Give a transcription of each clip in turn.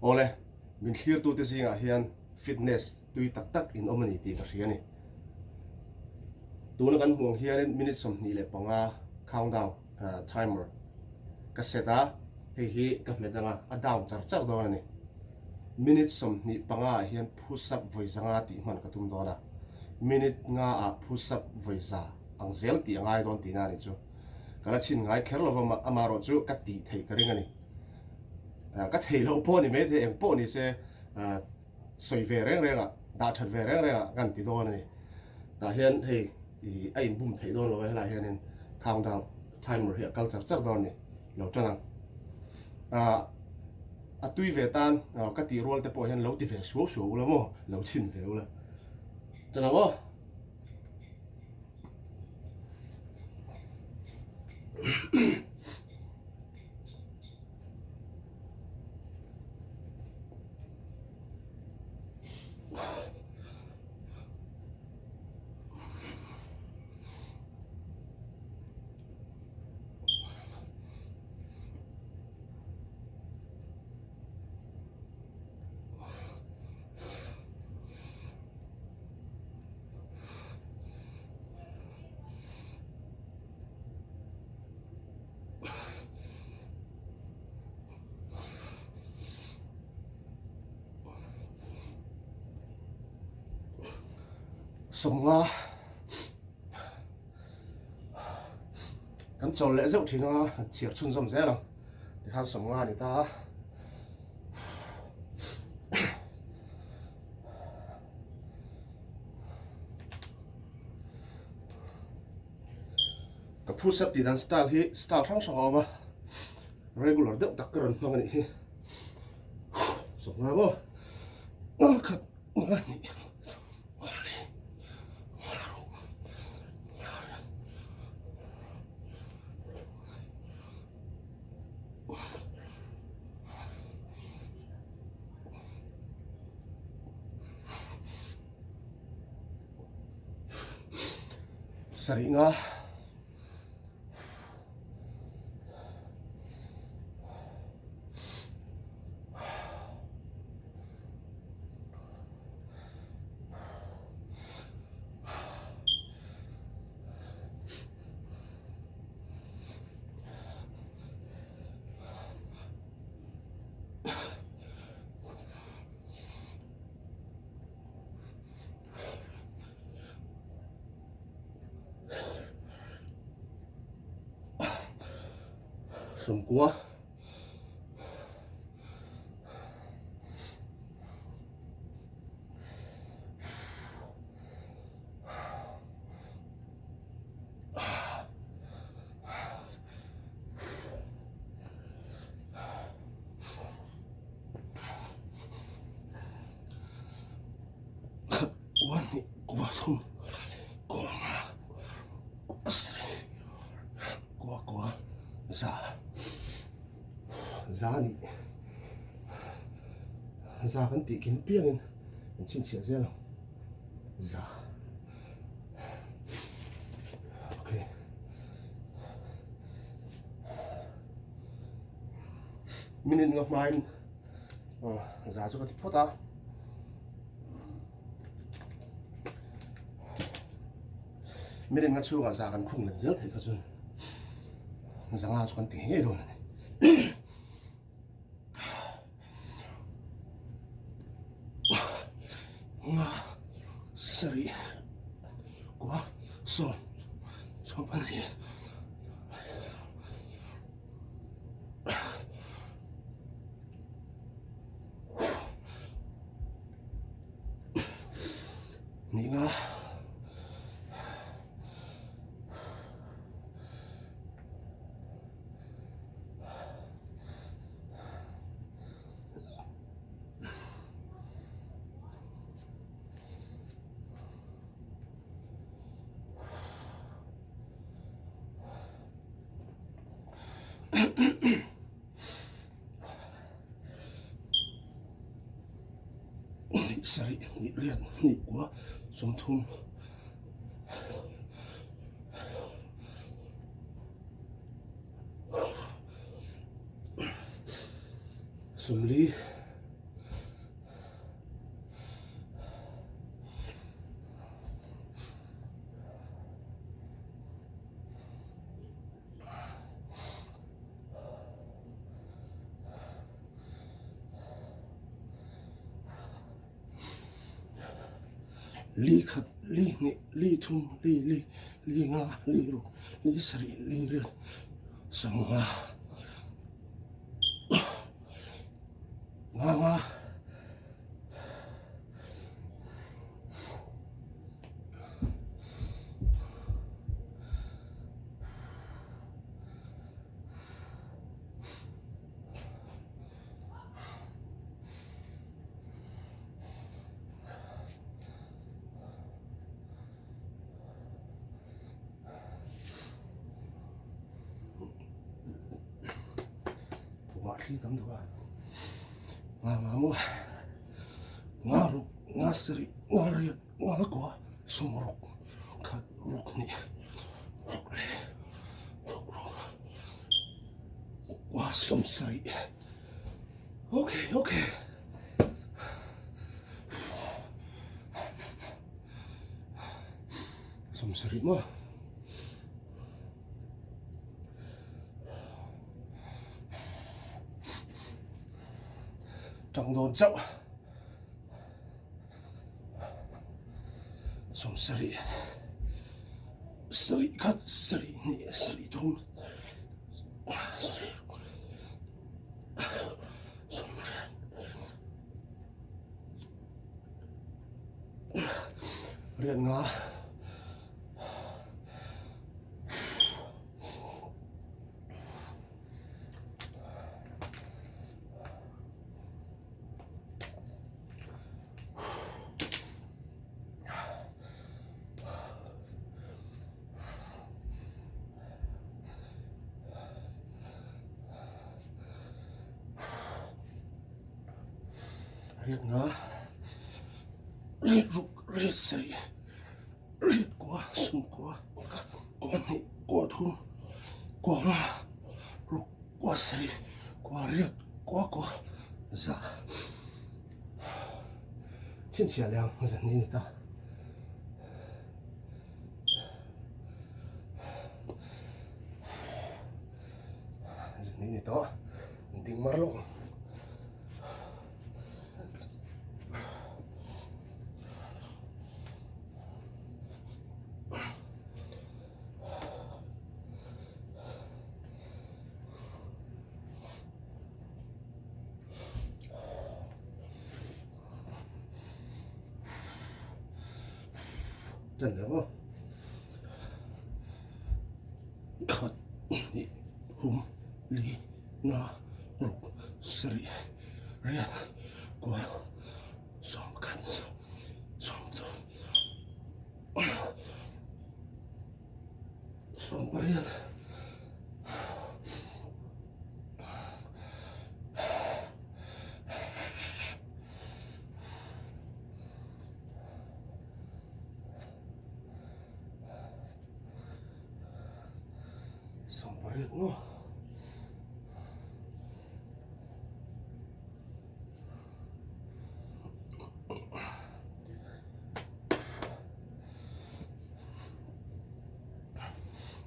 Awle, min thlirtute zingah hian fitness tui tak tak in awm a ni tih ka hria a ni. Tuna kan hmuh ang hianin minute 25 countdown timer ka set a, hei hi ka hmet anga a down char char dawn a ni. Minute 25 ah hian push up vawi zanga tih hman ka tum dawn a, minute nga ah push up vawi za ang zel tih a ngai dawn tihna a nih chu. Ka la chhin ngai kher lova amaherawh chu ka tih theih ka ring a ni. Ka thei loh pawh a ni maithei eng pawh ni se sawi ve reng reng ah dah that ve reng reng ah kan ti dawn a ni. Tah hian hei ih a inbum theih dawn lo a helaiah hianin countdown timer hi a kal char char dawn a ni lo tan ang. Ah a tui ve tan ka tih rual te pawh hian lo ti ve suau suau ula maw lo chhin ve ula tan ang aw. Sawmnga kan chawl leh zeuh thin a han chhiar chhunzawm zel ang tikhan sawmnga a ni ta a. Ka push up tih dan style hi style hrang hrang a awm a, regular deuh tak ka rawn hmang a nih hi. Sawmnga maw? Khat, hnih, Sarih nga. Sawmkua. Khat kua hnih kua thum kua nga kua sarih kua kua za za nih za kan tih kim piangin an chhinchhiah zel ang za okay. Minute nga hmain za chu ka ti phawt a. Minute nga chhungah za kan khung let zel theih kha chuan za nga chu kan ti ngei dawn a ni. Nga sarih kua sawm sawm pahnih. Nih nga. Hnih sarih hnih riat hnih kua sawmthum sawmli. Li khat, li hnih, li thum, li li, li nga, li ruk, li sarih, li riat, sawmnga, nga nga. Khumah thli tam duh a, nga nga maw, nga ruk, nga sarih, nga riat, nga kua, sawm ruk, khat ruk hnih, ruk leh ruk ruk, kua sawm sarih. Okay, okay. 70 maw. Tang dawn chauh. 70. Sarih khat, sarih hnih, sarih thum, sarih ruk, 80. Riat nga. Riat nga, riat ruk, riat sarih, riat kua, sawmkua, kua hnih, kua thum, kua nga, ruk, kua sarih, kua riat, kua kua, za. Chhinchhiah leh ang zan ni a ni ta. Zan ni a ni tawh. Ding mar lawk ang. Tan leh maw? Khat hnih hum li nga ruk sarih riat kua 10 30 18. 18 maw?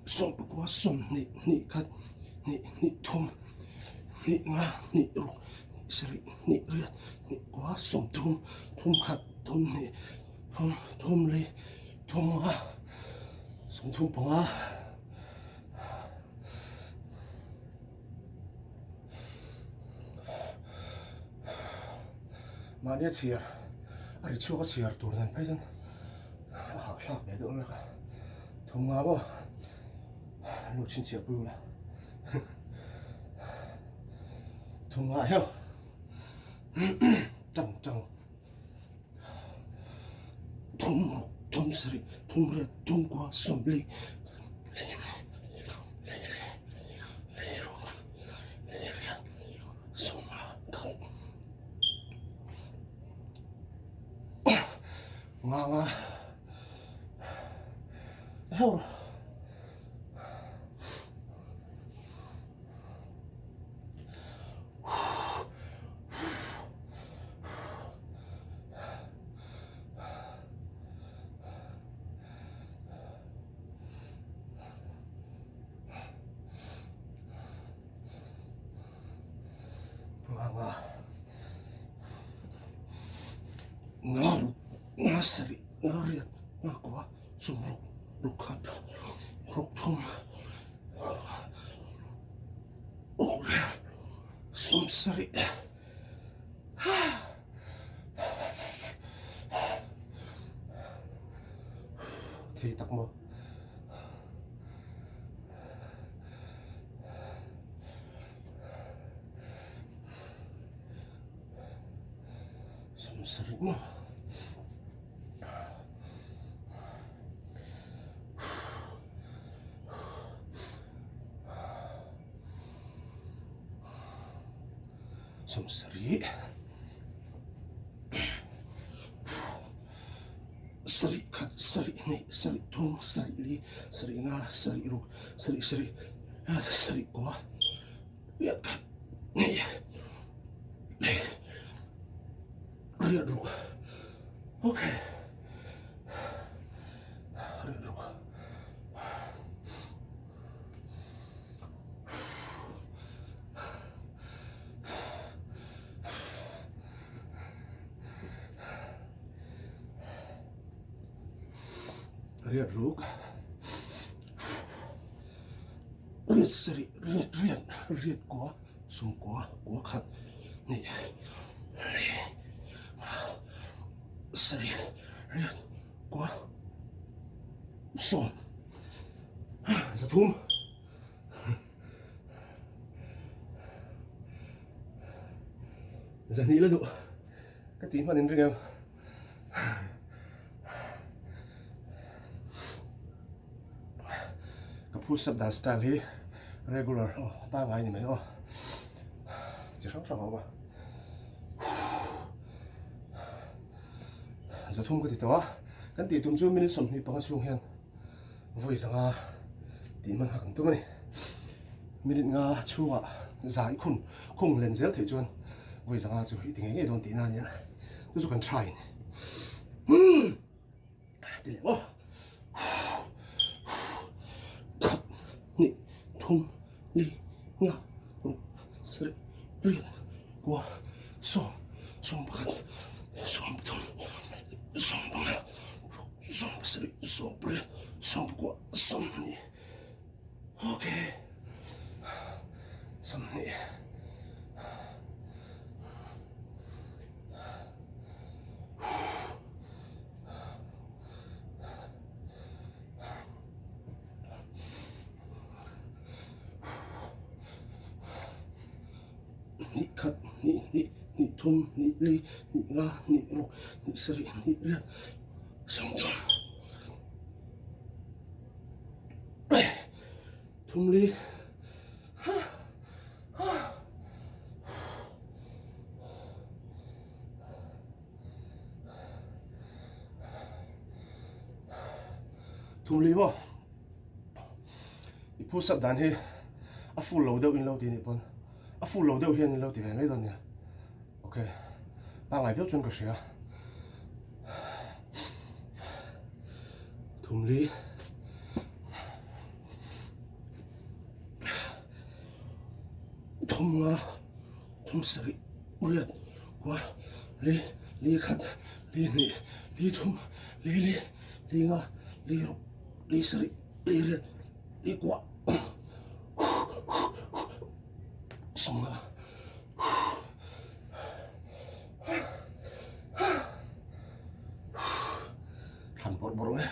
19 20 hnih khat hnih hnih thum hnih nga hnih ruk hnih sarih hnih riat hnih kua 30 thum khat thum hnih thum thum lei thum nga 35. Mahni a chhiar a ri chhuak a chhiar tur nen phei chuan a hahthlak ve deuh lek a, thum nga maw lu chhinchhiah pui ula thum nga heuh tang tang thum ruk thum sarih thum riat thum kua 40. Nga nga heuh Nga nga. Nga ruk, nga sarih. Nga riat, nga kua, sawmruk, ruk khat, ruk thum, ruk riat, sawmsarih. Thei tak maw? Sawmsarih maw? 27 sarih khat sarih hnih sarih thum sarih li sarih nga sarih ruk sarih sarih sarih kua riat khat hnih Riat ruk. Okay. Riat ruk. Riat ruk. Riat sarih, riat riat, riat kua, sum kua, kua khat, hnih, li, nga, sarih, riat, kua, sawm, zathum. Zahnih la duh ka tih hman in ring em. Ka push up dan style hi regular aw pangngai ni mai aw chi hrang hrang a awm a zathum ka ti tawh a kan tih tum chu minute 25 chhung hian vawi zanga tih hman kha kan tum a ni minute nga chhungah za i khun khung len zel theih chuan vawi zanga chu i ti ngei ngei dawn tihna a nia. Chu chu kan try ni. Ti leh maw. Khat, hnih, thum, li, nga, ruk, sarih, riat, kua, sawm, sawm pakhat, sawm pathum, sawm panga, ruk, sawm pasarih, sawm pariat, sawm pakua, sawmhnih. Okay. 20. Hnih khat, hnih hnih, hnih thum, hnih li, hnih nga, hnih ruk, hnih sarih, hnih riat, 30. Thumli. Thumli maw? I push up dan hi a full lo deuh in lo ti nih pawn a full lo deuh hian in lo ti ve mai dawn nia. Okay. Pangngai viau chuan ka hria. Thumli. Thum nga, thum sarih, riat, kua, li, li khat, li hnih, li thum, li li, li nga, li ruk, li sarih, li riat, li kua, sawmnga. Thlan bawrh bawrh mai.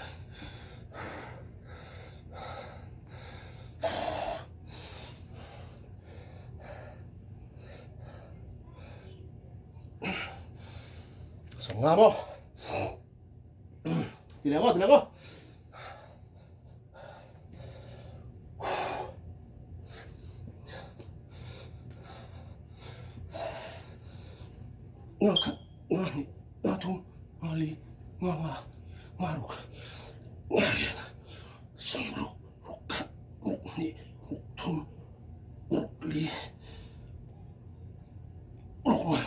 Sawmnga maw? Ti leh maw, ti leh maw? Nga khat, nga hnih, nga thum, nga li, nga nga, nga ruk, nga riat, sawm ruk, ruk khat, ruk hnih, ruk thum, ruk li, ruk nga,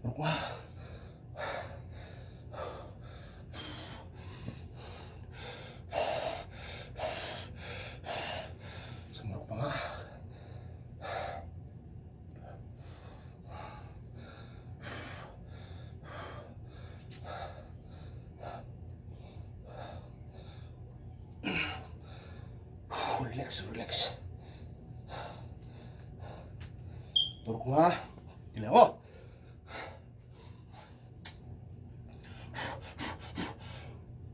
ruk nga. Sawmruk panga. Relax, relax. Paruk nga ti leh aw.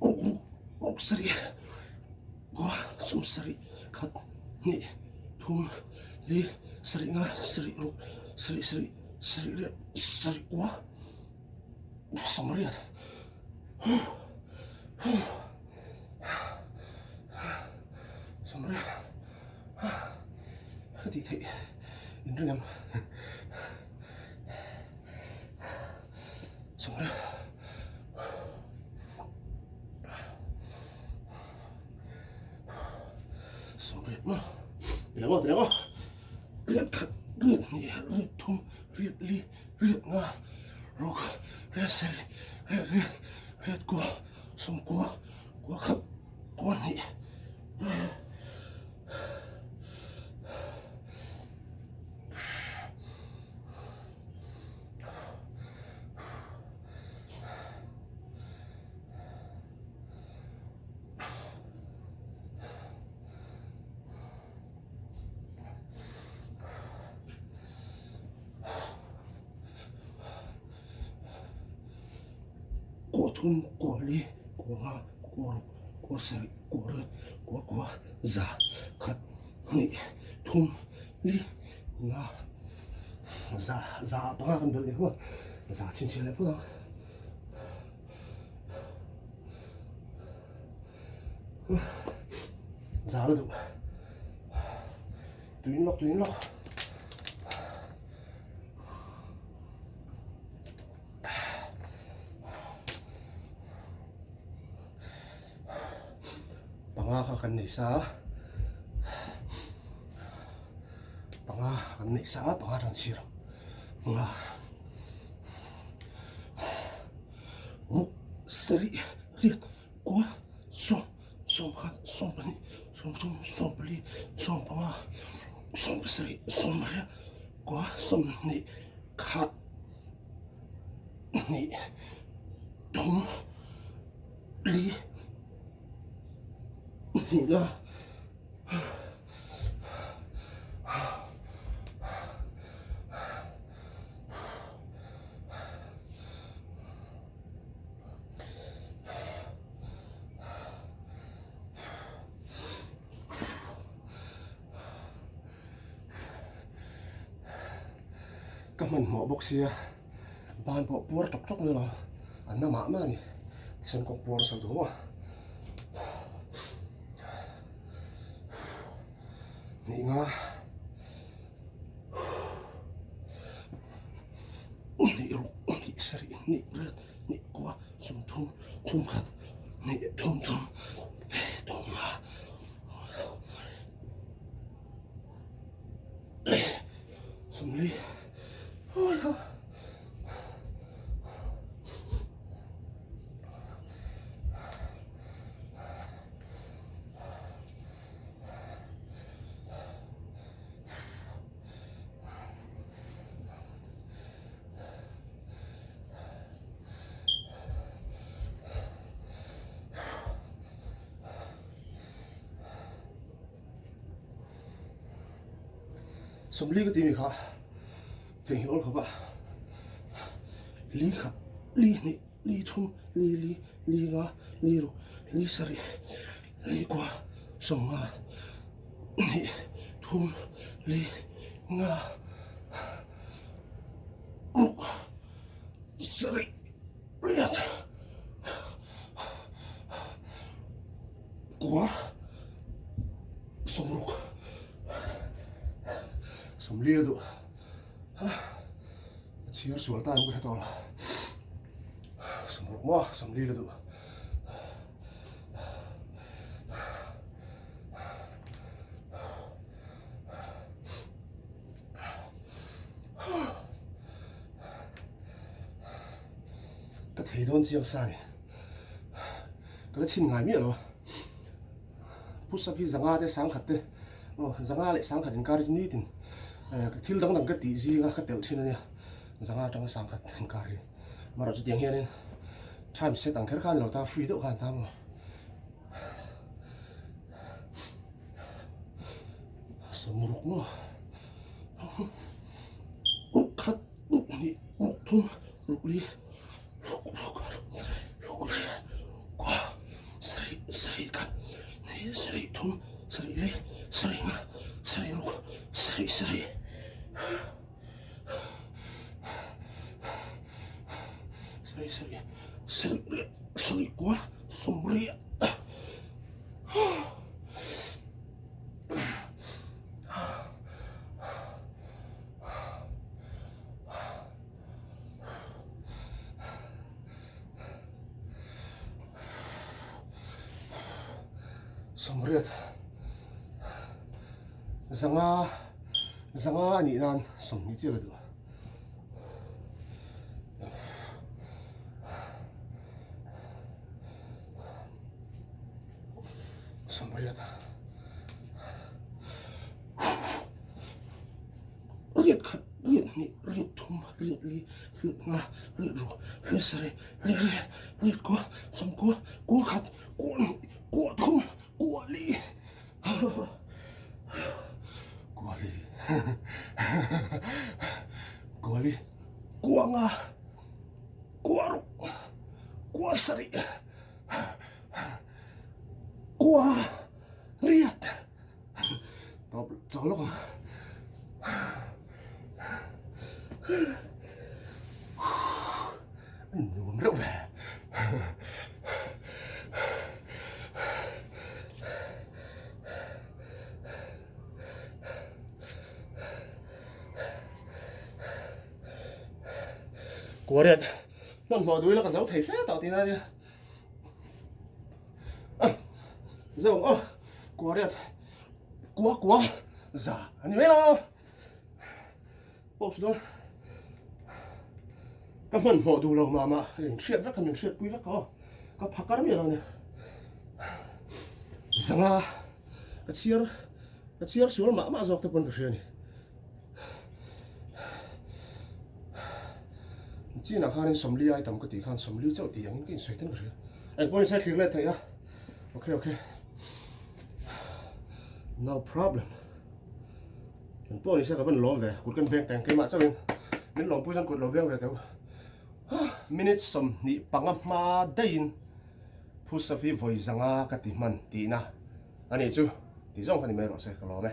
Ruk ruk ruk sarih kua sum sarih khat hnih thum li sarih nga sarih ruk sarih sarih sarih riat sarih kua sawmriat sawmriat ka tih theih inring em. Riat khat, riat hnih, riat thum, riat li, riat nga, ruk, riat sarih, riat riat, riat kua, sawmkua, kua khat, kua hnih. Kua thum, kua li, kua nga, kua ruk, kua sarih, kua riat, kua kua, za, khat, hnih, thum, li, nga, za, za ah panga kan belh leh maw, za chhinchhiah leh phawt ang. Za la duh. Tuin lawk, tuin lawk. Panga kha kan nei sa a panga kan nei sa a panga tan chhir nga ruk sarih riat kua sawm sawm khat sawm pahnih sawm thum sawm pali sawm panga sawm pasarih sawm pariat kua sawmhnih khat hnih thum li hnih la. Ka hmanhmawh bawk sia ban pawh puar tawk tawk mai lo a na mah mah a ni thisen kawng puar nasa duh a hnih nga hnih ruk hnih sarih hnih riat hnih kua sawmthum thum khat hnih thum thum thum nga. Sawmli Sawmli ka tih mi kha theihnghilh awl khawp a li khat li hnih li thum li li li nga li ruk li sarih li kua sawmnga hnih thum li nga ruk sarih riat kua sawmruk sawmli a duh a chhiar sual ta em ka hre tawh lo sawmruk maw sawmli la duh. Ka thei dawn chiang sa ni. Ka la chhin ngai miah lo a. Push up hi zanga te sangkhat te aw zanga leh sangkhat inkar hi chu nitin thil dang dang ka tih zinga ka telh thin a nia. Zanga atanga sangkhat inkar hi. Amaherawhchu tiang hianin time set ang kher khan lo ta free deuh khan ta maw. Sawmruk maw? Ruk khat, ruk hnih, ruk thum, ruk li, ruk ruk, ruk riat, kua, sarih, sarih khat, hnih, sarih thum, sarih li, sarih nga, sarih ruk, sarih sarih. Sarih sarih, sarih riat, sarih kua, sawmriat. Sawmriat zanga zanga a nih nan 20 chiah la duh. 80. Riat khat, riat hnih, riat thum, riat li, riat nga, riat ruk, riat sarih, riat riat, riat kua, sawmkua, kua khat, kua hnih, kua thum, kua li. Kua li. Kua li, kua nga, kua ruk, kua sarih. Kua riat tawp chak lawk ang. A nuam reuh ve. Kua riat hmanhmawh duh ila ka zo thei fe tawh tihna ania. Zo aw kua riat kua kua za a ni mai lo post dawn ka hmanhmawh duh lo mah mah in hriat vek a min hriat pui vek aw ka phakar miah lo a ni zanga ka chhiar ka chhiar sual mah mah zawk te pawn ka hria a ni. Chinah khanin 40 ai tam ka tih khan 40 chauh tih angin ka insawi ten ka hria. Eng pawhin sai thlir let theih a. Okay, okay. No problem. Eng pawh ni se ka van lawm ve. Kut kan beng teng keimah chauhin min lawmpui chuan kut lo beng ve teu. Minute 25 hma daihin Phusafi vawi zanga ka ti hman tihna a nih chu. Tih zawng kha ni mai rawh se ka lawm e.